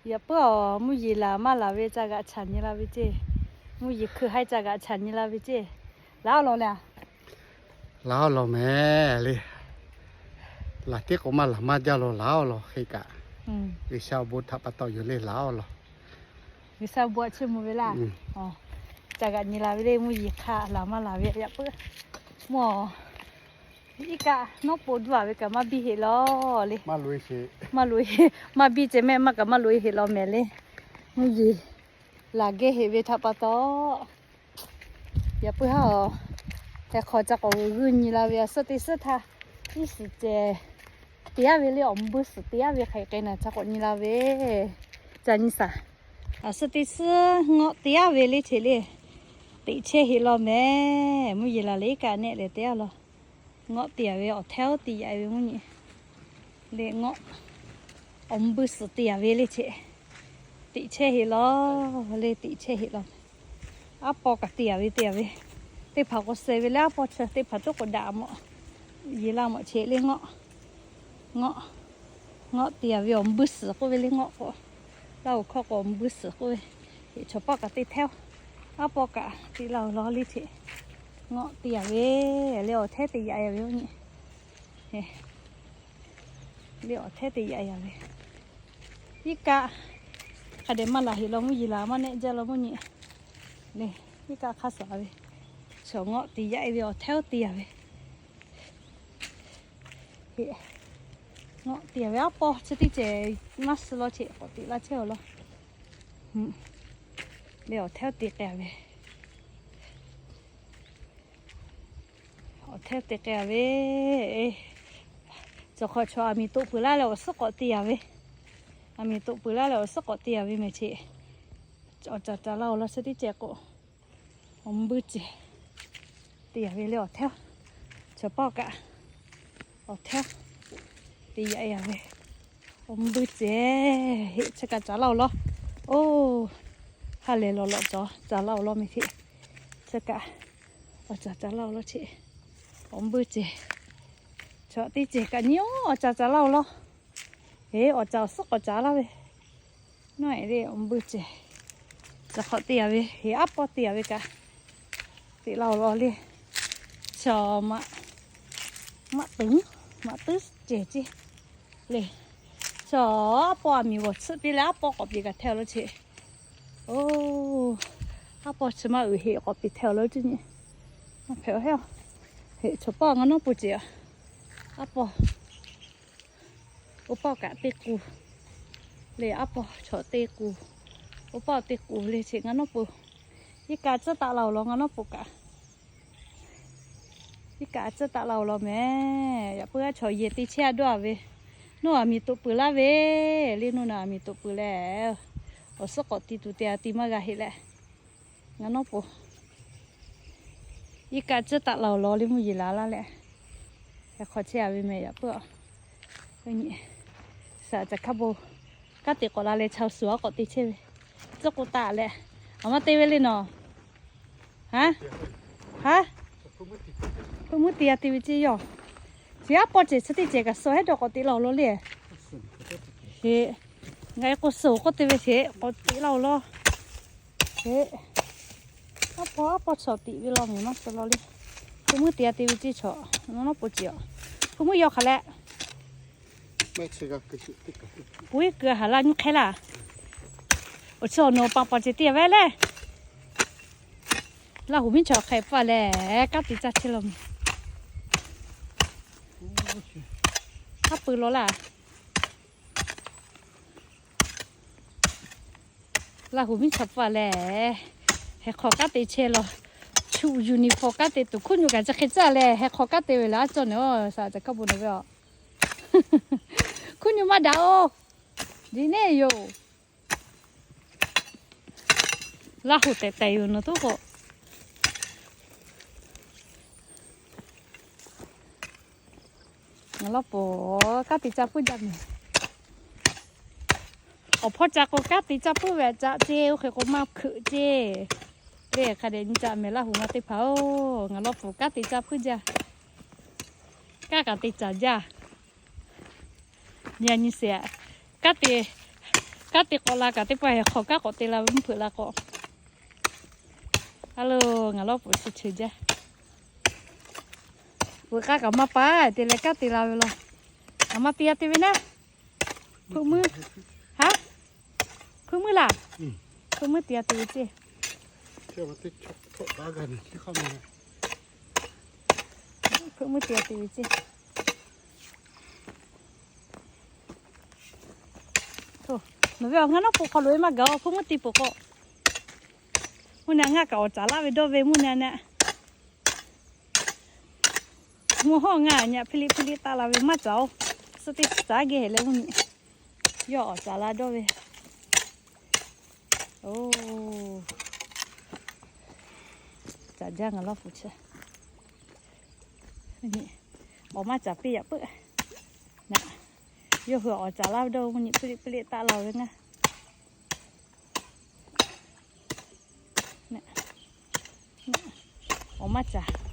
Yaꞈ puiˉ-oˬ, mvuhˇ yeˬ laˬ maˇ laˬ ve ca g'aꞈ chaꞈ nyi la ve ceˇ. Mvuhˇ yeˬ hkui haiˉ ca g'aꞈ chaꞈ nyi la ve ceˇ. Laˬ-oˆ lawˬ le. Laˬ-oˆ lawˬ mehˍ le. Laˬ tiˉ k'o maˇ laˬ maˇ jaˇ lawˬ, laˬ-oˆ lawˬ hk'e kaꞈ. G'uiˬsha awˬ bon htaꞈ pa taw yoˬ le, laˬ-oˆ lawˬ. G'uiˬsha awˬ bon htaꞈ chiˇ mvuh ve laˇ. Ca g'aꞈ nyi la ve le, mvuhˇ yeˬ hk'a laˬ maˇ laˬ ve yaꞈ puiˉ. Mvuhˇ iˉ kaˆ nawˉ po duˇ-a ve kaꞈ maˇ biˇ heˆ lawˬ le. Maˇ loꞈ-e, maˇ biˇ ceh mehˆ maˇ kaꞈ maˇ loꞈ-e heˆ lawˬ mehˍ le. Mvuhˇ yeˬ laˬ geh heˆ ve htaꞈ pa taw, yaꞈ puiˉ haˉ-oˬ, hk'e hk'aw ca k'awꞈ g'uiˬ g'uiˬ nyi la ve a suhˉ teˇ suhˉ htaˇ, iˉ suhˍ ceh te yaˇ ve le, awˬ mvuhˇ suhˍ te yaˇ ve hk'e k'ai naˬ ca k'awꞈ nyi la ve, ca nyi shaˍ. A suhˉ teˇ suhˉ ngawˆ te yaˇ ve le cheꞈ le, teꞈ chehˇ heˆ lawˬ mehˍ. Mvuhˇ yeˬ laˬ le iˉ kaˆ nehˆ leh te yaˇ lawˬ. Ngawˆ te yaˇ ve awˬ htaˇ-oˬ te yaˇ ve mvuhˇ nyi le ngawˆ, awˬ mvuhˇ suhˍ te yaˇ ve le cheꞈ. Teꞈ chehˇ heˆ lawˬ le, teꞈ chehˇ heˆ lawˬ. Aˉ paw kaꞈ te yaˇ ve te yaˇ ve, teˇ hpaˍ k'o suh ve le, aˉ paw chi teˇ hpaˍ toˉ k'o daꞈ mawꞈ, yeˬ la mawꞈ cheꞈ le ngawˆ. Ngawˆ, ngawˆ te yaˇ ve awˬ mvuhˇ suhˍ k'oˆ ve le ngawˆ k'o, Laˇ huˍ hkawˇ k'o awˬ mvuhˇ suhˍ k'oˆ ve, heˆ chaw paˆ kaꞈ te htaˇ-oˬ. Aˉ paw kaꞈ te laˇ-oˬ lawˬ le cheꞈ. Ngawˆ te yaˇ ve le awˬ htaˇ te yaˇ yaˇ ve mvuhˇ nyi le awˬ htaˇ te yaˇ yaˇ ve. Iˉ kaˆ hk'a dehꞈ maˇ laˬ heˆ lawˬ, mvuhˇ yeˬ laˬ maˇ nehˆ jaˇ lawˬ mvuhˇ nyi le. Iˉ kaˆ hk'aˇ suh ve, chaw ngawˆ te yaˇ ve awˬ htaˇ-oˬ te yaˇ ve. Ngawˆ te yaˇ ve aˉ paw chi teˇ cehˬ maˇ suh lawˬ cheꞈ k'awꞈ teꞈ laˇ chehˇ-oˬ lawˬ. Le awˬ htaˇ te k'ai ve, awˬ htaˇ te k'ai ve, cawˬ hk'awꞈ chaw aˬ miˍ toꞈ peuˬ laˇ leh awˬ suhˉ k'awꞈ te yaˇ ve, aˬ miˍ toꞈ peuˬ laˇ leh awˬ suhˉ k'awꞈ te yaˇ ve mehˍ cheꞈ. Awˬ caˍ caˍ laˇ-oˬ lawˬ chi teˇ cehˬ k'o, awˬ mvuhˇ cehˬ te yaˇ ve le awˬ htaˇ, chaw paˆ kaꞈ awˬ htaˇ te yaˇ yaˇ ve, awˬ mvuhˇ cehˬ heˆ chi kaꞈ caˍ laˇ-oˬ lawˬ. Oˇ, ha lehˬ lawˬ lawꞈ cawˬ caˍ laˇ-oˬ lawˬ mehˍ cheꞈ. Chi kaꞈ awˬ caˍ caˍ laˇ-oˬ lawˬ cheꞈ. Awˬ mvuhˇ cehˬ, chaw teˇ cehˬ kaꞈ nyi-oˬ awˬ caˍ caˍ laˇ-oˬ lawˬ. Heˆ awˬ caˍ awˬ suhˉ k'awꞈ caˍ laˇ ve, nawˬ-e le awˬ mvuhˇ cehˬ, cawˬ hk'awꞈ te yaˇ ve heˆ aˉ paw te yaˇ ve kaꞈ, teꞈ laˇ-oˬ lawˬ le. Chaw maꞈ, maꞈ tuˉ, maꞈ tuˉ cehˬ ceˇ le. Chaw aˉ paw aˬ miˍ g'awˬ tsuhˆ piˇ leh aˉ paw k'awꞈ piˍ kaꞈ hteˇ-oˬ lawˬ cheꞈ. Oˇ, aˉ paw chi maˇ uiˍ heˆ k'awꞈ piˍ hteˇ-oˬ lawˬ ceˇ nyi. Maˇ hpehꞈ-oˬ heˆ-oˬ. Heˆ chaw paˆ ngaˬ nawˉ pon ceꞈ-a. Aˉ paw, oˇ paw kaꞈ teˇ k'u le, aˉ paw chaw teˇ k'u, oˇ paw teˇ k'u le cheꞈ ngaˬ nawˉ pon. Iˉ kaˆ tcuhˉ taˆ laˇ-oˬ lawˬ ngaˬ nawˉ pon kaꞈ. Iˉ kaˆ tcuhˉ taˆ laˇ-oˬ lawˬ mehˍ. Yaꞈ puiˉ aˉ chaw yehˬ te chehˇ-a dawˇ-a ve, nawˬ aˬ miˍ toꞈ peuˬ laˇ ve le, nawˬ naˬ aˬ miˍ toꞈ peuˬ leh, awˬ suhˉ k'awꞈ ti tuˬ te-a ti maˇ g'a heˆ leh, ngaˬ nawˉ pon iˉ kaˆ tcuhˉ taˆ laˇ-oˬ lawˬ le mvuhˇ yeˬ laˬ laˇ leh, hk'aw chehˇ-a ve mehˍ yaꞈ puiˉ-a. Saˍ caˍ hkaˇ bon, kanˉ te k'awꞈ la leh chaw suhˍ-aˉ k'awꞈ te chehˇ ve, tcuhˉ k'oˆ taˆ leh, aˬ maˇ te ve le nawˬ. Haˉ, haˉ, hpu mvuhˇ te-a te ve ceˇ yoˬ. Chi aˉ paw cehˬ chi teˇ cehˬ kaꞈ suh hehˉ dawˇ k'awꞈ teꞈ laˇ-oˬ lawˬ le. Heˆ, ngaˬ e k'o suh-oˬ k'oˆ te ve heˆ k'awꞈ teꞈ laˇ-oˬ lawˬ. Heˆ, aˉ paw aˉ paw chaw teꞈ ve lawˬ mehˍ maˇ suh lawˬ le. Hpu mvuhˇ te-a te ve ceˇ chaw, nawˬ nawˉ pon ceꞈ-a. Hpu mvuhˇ yaw hk'aˬ leh, puiˉ kuiˬ haˍ laˇ nyi hk'e laˇ. Awˬ chi awˬ nawˬ pa paˍ cehˬ te-a ve le. Laˇ huˍ miˉ chaw hk'e paˇ leh, kanˉ te caˇ chehˇ lawˬ mehˍ. Haˉ pui lawˬ laˇ. Laˇ huˍ miˉ chaw paˇ leh, heh hk'aw kanˉ te chehˇ lawˬ. Chuˆ uniform kanˉ te tuˬ hkuˉ nyi kaꞈ chi hk'e caˇ leh, heh hk'aw kanˉ te ve leh aˉ cawˇ nehˬ-oˬ, saˍ caˍ hkaˇ bon nawˬ ve-aˬ. Hkuˉ nyi maˇ daꞈ-oˬ, diˬ neˇ yoˬ. Laˇ huˍ tehꞈ tehꞈ yoˬ nawˬ tuˉ k'o. Ngaˬ lawˉ pon kanˉ te caˇ puiˉ jaˇ mehˍ. Awˬ hpawˇ ca k'o kanˉ te caˇ puiˉ ve caꞈ ceˇ, oˇ hk'e k'o maˇ hkeuꞈ ceˇ. Teˇ hk'a dehꞈ nyi caꞈ mehˍ Laˇ huˍ ma teˇ hpaˍ-oˬ, ngaˬ lawˉ pon kanˉ te caˇ puiˉ jaˇ. Kanˉ kaꞈ te caˍ jaˇ. Nyi nyi sheˍ, kanˉ te, Kanˉ te k'awꞈ la kaꞈ teˇ pawˆ hk'aw kanˉ k'awꞈ te la ve mvuhˇ hpeuꞈ la k'awꞈ. A lo, ngaˬ lawˇ peuˬ chi cheuˬ jaˇ. Peuˬ k'aˇ kaꞈ maˇ pa te leh kanˉ te la ve law. Aˬ ma te a te ve naˉ. Hpeuꞈ meuˇ. Haˉ. Hpeuꞈ meuˇ laˬ. Hpeuꞈ meuˇ te a te ve ceˇ. Hpeuꞈ meuˇ te a te ve ceˇ. Nawˬ ve awˬ ngaˇ nawˉ peuˬ hk'aw loꞈ e maˇ gaˬ-oˬ, hpeuꞈ meuˇ te peuˬ k'o. Mvuhˇ naw ngaˇ kaꞈ awˬ caˍ laˇ ve dawˇ ve mvuhˇ naw naˆ. Mvuhˇ hawˉ ngaˇ nyi hpiˇ liꞈ hpiˇ liꞈ taˆ la ve maˇ caˍ-oˬ. Suh teˇ caˉ geh heˍ leh mvuhˇ nyi. Yawˇ awˬ caˍ la dawˇ ve. Oˬ, caˍ jaˇ ngaˬ lawˇ peuˬ chi. Awˬ maˇ caˍ piˇ yaꞈ peuˆ. Yawˇ hui awˬ caˍ laˇ ve dawˇ mvuhˇ nyi hpiˇ liꞈ hpiˇ liꞈ taˆ la ve ngaˇ. Awˬ maˇ caˍ.